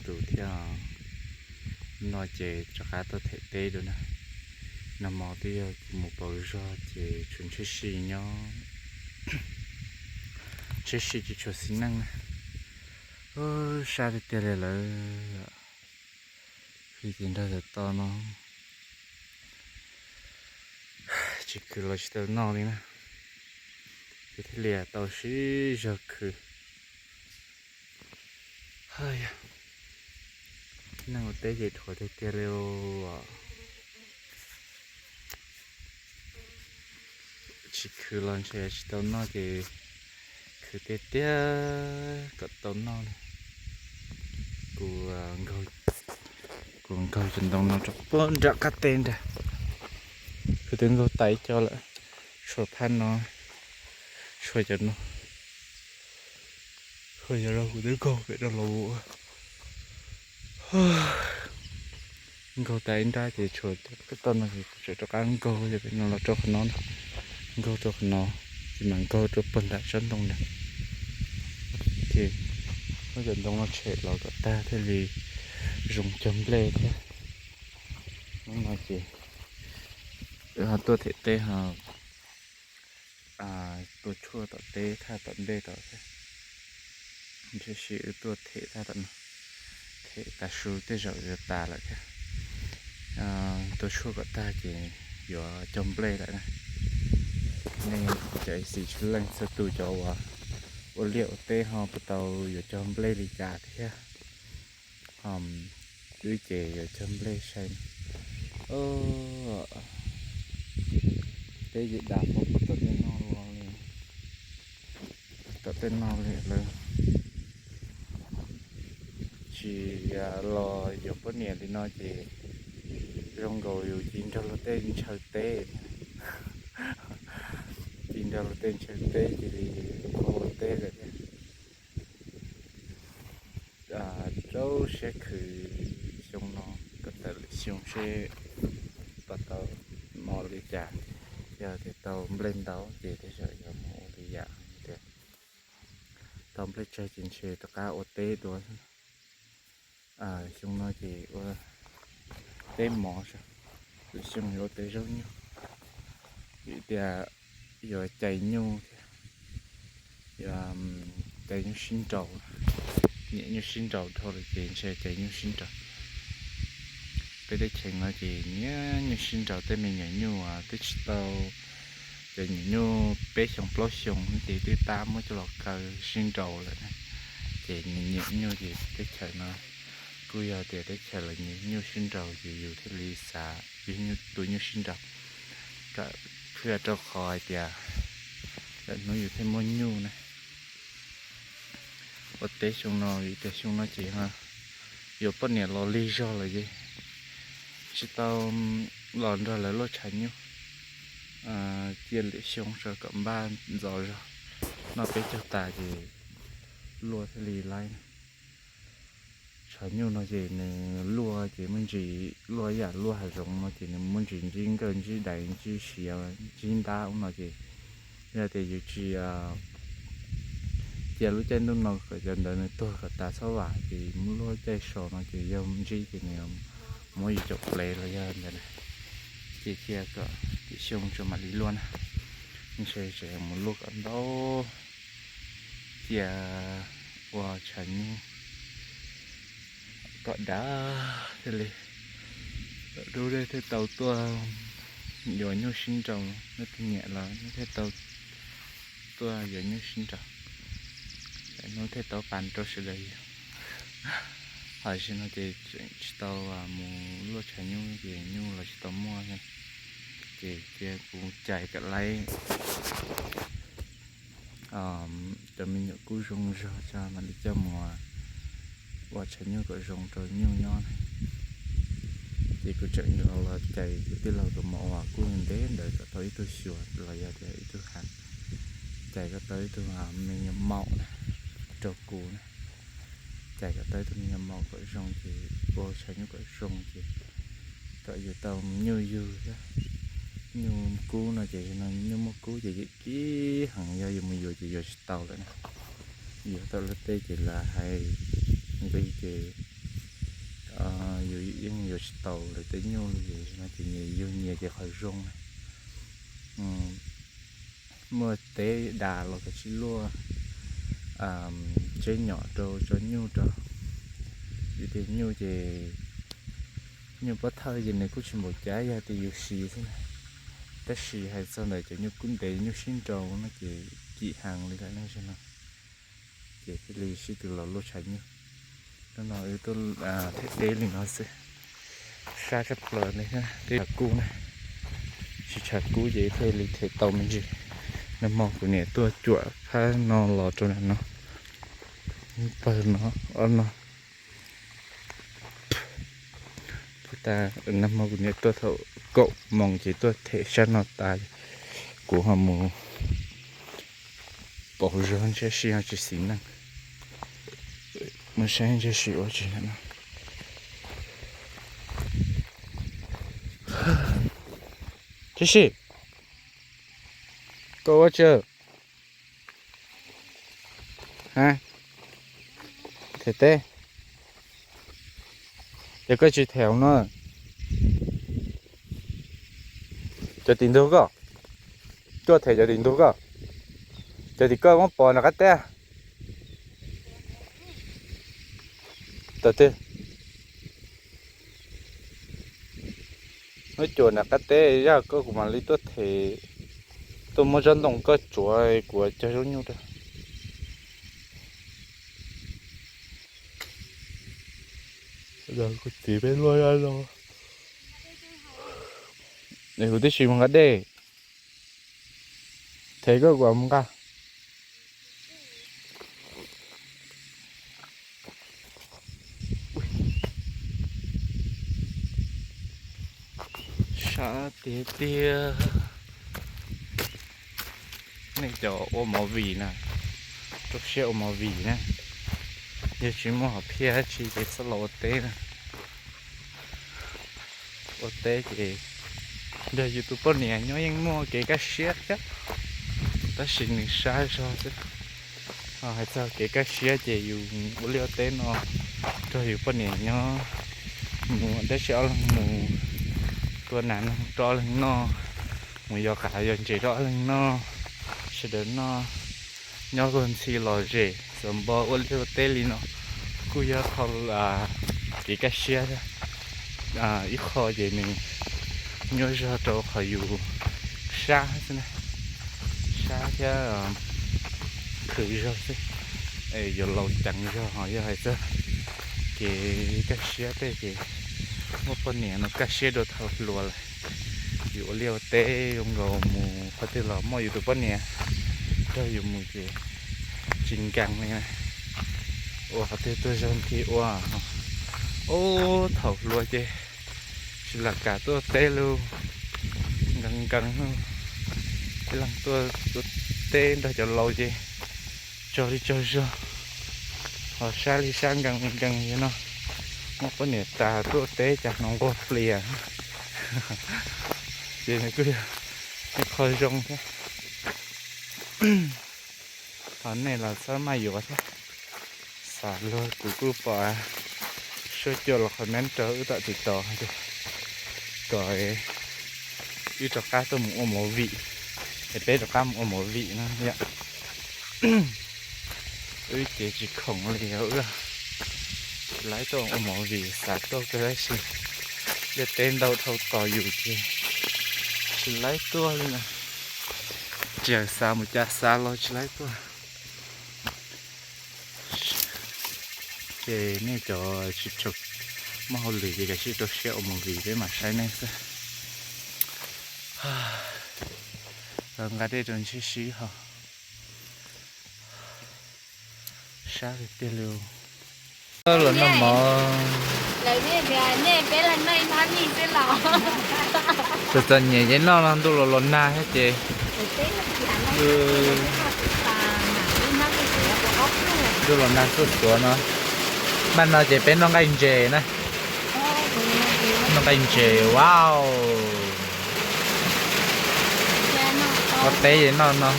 tus thiab. No ces rov qab tuaj them teb dua na. Nag hmo twb yog kuv mus pauv zog ces tsuas ntshiab si nyob, ntshiab si tsis tshua xis neej na. Sab tiag tiag li lawm. Hwj ces nrog tam toj no, tsis khwv los tsis tau noj li na. Ces thiaj li tau sib zog khwv. Haj yog, neeg ua teb ces dhuav tiag tiag li os. Tsis khwv los ntshe tsis tau noj ces khwv tiag tiag kom tau noj na. Kuv, kuv nkaug cov ntoo no rau puag nram qab teb nrag. Kuv twb nkaug tas ib co lawm, tshuav phab no, tshuav cov no, tshuav cov no kuv twb nkaug pem rau los ua. Nkaug tas ib nrab ces tshuav cov toj no ces kuv tseem rov qab nkaug yog pem no los rau qhov no na. Nkaug rau qhov no, ces mam nkaug rau puag nram tsob ntoo ntag. Ces muab cov ntoo no tshem los kom tag thiaj li zoo cog nplej thiab. Hnub no ces tuaj them teb ho tua tshuaj tom teb thaj tom ntej tod thiab. Ntshe sib wb tuaj them thaj tom no, them tas su tej zaum yuav tas lawm thiab. Tua tshuaj kom tag ces yuav cog nplej lawm na. Nej cov xis tshwj leej txhua tus cov uas ua liaj ua teb ho puas tau yuav cog nplej li cas thiab? Ho wb ces yuav cog nplej sai. Teb ces dav pog puag tom tej no los li, tom tej no li lawm. Tsis los yuav poj niam li no ces zoo nkaus yus ci nrog luag tej ntshaw teb. Ci nrog luag tej ntshaw teb cia li ua teb lawm thiab. Rau siab khwv xyoo no kom tawm lwm xyoo seb puas tau mov li cas. Yog tias tau nplej ntau ces tej zaum yuav mus ua li yam tias tau nplej tsawg ces ntshe rov qab ua teb dua. Xyoo no ces ua teb mov, lwm xyoo yuav ua teb zaub nyuj, vim tias yuav cais nyuj thiab, yuav cais nyuj sib nraus, nyiam nyuj sib nraus dhau lawm ces ntshe cais nyuj sib nraus. Peb teb chaws no ces nyiam nyuj sib nraus, tej me nyuam nyuj twb tsis tau, cov nyuam nyuj peb xyoo plaub xyoo ces twb tab muab coj los kaw sib nraus lawm na. Ces nyiam nyuj ces teb chaws no kuj yog tias teb chaws los nyiam nyuj sib nraus ces yus thiaj li xav yug tus nyuj sib nraus, kom qhia rau qhov hais tias lwm hnub yus thiaj muaj nyuj na. Ua teb xyoo no vim tias xyoo no ces yuav poj niam los lig zog lawm ces tsis tau los nrog lawv luaj tshav nyuj. Cia lwm xyoo tso kom npaj ntxov zog, noj peb caug tas ces luaj thiaj li laib. Tshav nyuj no ces nws luaj ces muaj ntsis luaj ib yam luaj hav zoov no ces nws muaj ntsis ntsib nkawj ntsib dais ntsib siav ntsib ntab ub no ces yog tias yus tsis cia lub caij ntuj no kom cov ntawd nws tuag kom tas txhob vam ces muab luaj caij so no ces yog ntsib ces nws muab yus caum plev los yog ntawd na. Ces cia kom tim xyoo tso mam li luaj na. Ntshe tseem mus luaj kom ntau, cia ua tshav nyuj kom dav thiaj li, hnub nej thiaj tau tuaj yuav nyuj sib nraus, nej tus nyiam los nej thiaj tau tuaj yuav nyuj sib nraus, hnub thiaj tau pab rau sawv daws yug. Ho zaum no ces tseem tsis tau mus luaj tshav nyuj ces nyuj los tsis tau muaj, ces cia kuv cais kom laib cov me nyuam kub zoo zog tso mam li coj mus ua tshav nyuj kom zoo rau nyuj nyob na. Ces kuv tseem los cais kuv tij laug tus mos uas kub ntev ntawd kom tau ib tug xyuas los yog tias ib tug hav, cais kom tau ib tug me nyuam maum na, rau kuv na. Cais kom tau ib tug me nyuam maum kom zoo ces ua tshav nyuj kom zoo ces kom yus tau nyuj yug thiab. Nyuj kub no ces no nyuj muaj kub ces yim kib heev, yog yus mus yuav ces yuav tsis tau lawm na. Yuav tau luag tej ces lawv hais nqi ces tsis tau lawv tej nyuj li no ces nyias yug nyias ces qhov zoo na. Muaj teb das los kav tsij luaj tsev nyom rau tso nyuj rau. Vim tias nyuj ces nyuj pob thawj ces nws kuj tsis npaum cas, yog tias yus siv xwb na. Tab sis hais txog ntawm cov nyuj kub ntev nyuj sib nrau no ces kim heev li lawm ne no. Ces thiaj li sib tw los luaj tshav nyuj. Hnub no wb tuaj them teb li no xwb. Sab tshaj plaws li, twb tshav kub na. Tsis tshav kub ces thiaj li them tau me ntsis. Nag hmo kuv niam tuaj cuam phab no los rau nram no, pawg no, ob no. Nag hmo kuv niam tuaj thaum kaum moos ces tuaj them sab no tas, kuv ho mus pauv zog ntshe sib ho tsis xis neej. Mus saib ntshe sib ua tsis no. Tib si, koj ua tsi? Them teb. Ces koj tsis them no. Cov tim ntug koj, koj them cov tim ntug koj. Cov tim koj muab pov nram qab teb. Tau twg? Muab cuam nram qab teb, zaj koj kuv mam li tuaj them, tuaj muab tsob ntoo koj tsuav kuv cog zaub nyuj rau. Kuv txiv peb luaj zaj no. Kuv tib si mus nqa dej. Them koj kuv mus nqa. Sab tiag tiag. Nej cov ua movie na, rau siab ua movie na, yog tsis muaj hom phiaj dab tsi ces txhob los ua teb na. Ua teb ces nrog yus tus poj niam nyob yeej muaj kev kaj siab thiab, tab sis nws sab zog xwb. Hais txog kev kaj siab ces yus ua liaj ua teb no nrog yus poj niam nyob, mus dab tsi ob leeg mus, tua nas rau ob leeg noj, mus yos qav yos ntses rau ob leeg noj, sawv daws noj, nyob luag ntxhi los zem xav npo ua liaj ua teb li no kuj yog qhov kev kaj siab thiab. Ib qho ces nws nyuaj zog rau qhov yus sab xwb na, sab thiab khwv zog xwb, yuav laus ceev zog. Ho yog hais txog kev kaj siab tej ces muaj poj niam no kaj siab dua thaum hluas lawm. Yus ua liaj ua teb zoo nkaus mus qhov twg los muaj yus tus poj niam nrog yus mus ces tsis nkees li na. Ua qhov twg tuag zog nthi ua. Ub, thaum hluas ces tsis lam kam tuaj teb li, nkees nkees, ib leeg tuaj ua teb nrog cov laus ces tsaug li tsaug zog, ho sab li sab nkees li nkees li no. Muaj poj niam tas tuaj teb cas hnov nquag plias, ces nws kuj yog ib qho zoo thiab. Ho nej los txhob maj yuav thiab. Xav luag kuv kuj pom suab cua los comment rau wb tom TikTok tias kom wb rov qab tuaj mus ua movie, es peb rov qab mus ua movie no yom. Wb ces tsis khoom li os, tsis laib tuaj ua movie, xav tuaj kawg tab sis liaj teb ntau dhau tos yus ces tsis laib tuaj li na. Tsis xav mus cas xav los tsis laib tuaj. Ces nej cov tsis tshua muaj hauj lwm ces kav tsij rau siab ua movie peb mam saib nej xwb. Los nqa dej rau ntshe sib ho. Sab tiag tiag li. Los noj mov. Txom txom nyem ces noj no ntuj los los nag thiab ces ntuj los nag xuj xuav no. Npaj no ces peb noj nqaij ntses na. Noj nqaij ntses, wow. Ua teb ces noj no.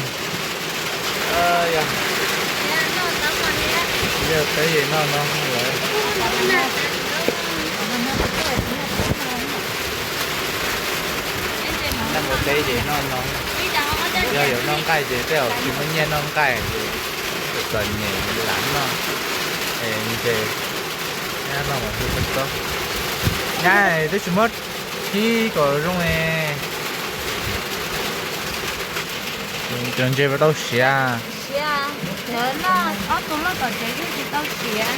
Yog teb ces noj no lawm. Ces noj no, yog yuav noj nqaij ces tej zaum tsis muaj nyiaj noj nqaij, txom nyem lam noj, es ntshe noj mas hu tau. Nyab twb tsis muab khib kom zoo es. Cov ntses puas tau siav? Ob tug loj tom tsev yeej tsis tau siav.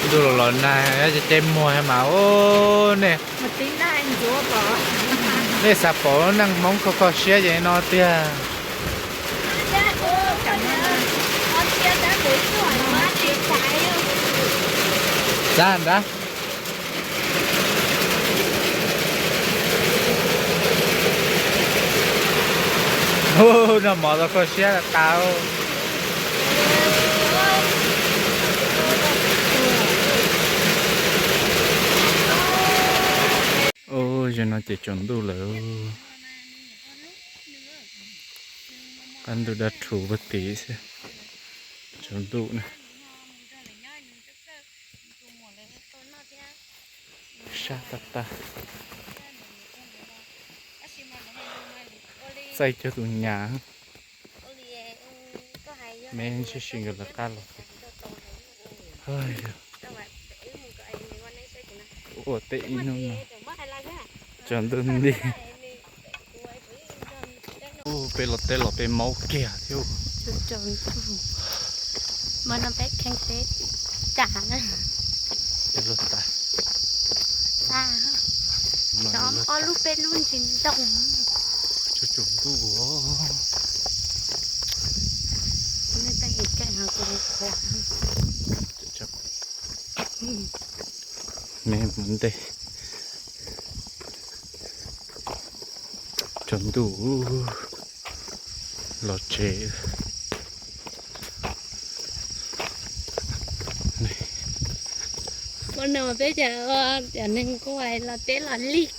Ntuj los los nag, ces muag mas ub nej, nej xav pom neej Hmoob kho kho siab ces no tiag. Xav nrad. Noj mov tau kho siab tas. Ub, zaum no ces tsaus ntuj lawm. Qab ntuj dab rhuv puag tid xwb, tsaus ntuj na. Sab tag tag. Txaij cog tus nyam. Me ntsis sis nkawd lawv qab los. Ua teb ib hnub no tsaus ntuj nti. Ub, peb los teb los peb maub kiag thiab. Mas no peb kheej teb tas na. Peb luag tas. Xav ob lub peb lub ntsis ntoo. Tsaus ntuj os. Nej teej es keej ho kuv qhuav. Me mus ntej. Tsaus ntuj los tsev. Ua no peb cov, cov neeg nquag los teb los lig.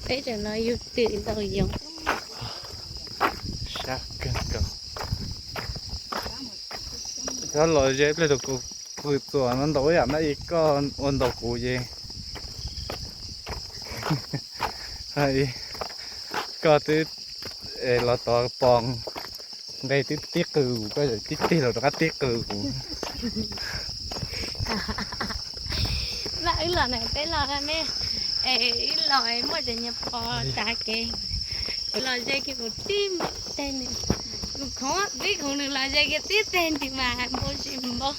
Peb tseem los yug twm ntaus yoov. Sab kawg nkaus. Koj los ze pliag rau kuv, kuv txuas no ntaus ib yam na, koj ua ntaus kuv ces koj twb los tod pos nqe twb tib qw kuv, koj tib tig los rov qab tib qw kuv. Vaj wb los na, peb los me, wb los muaj cov niag pos tav kev, los ze kiag kuv tib teg nws, kuv khoov tib khoov nws los ze kiag tib teg nws mas npau tsis npau.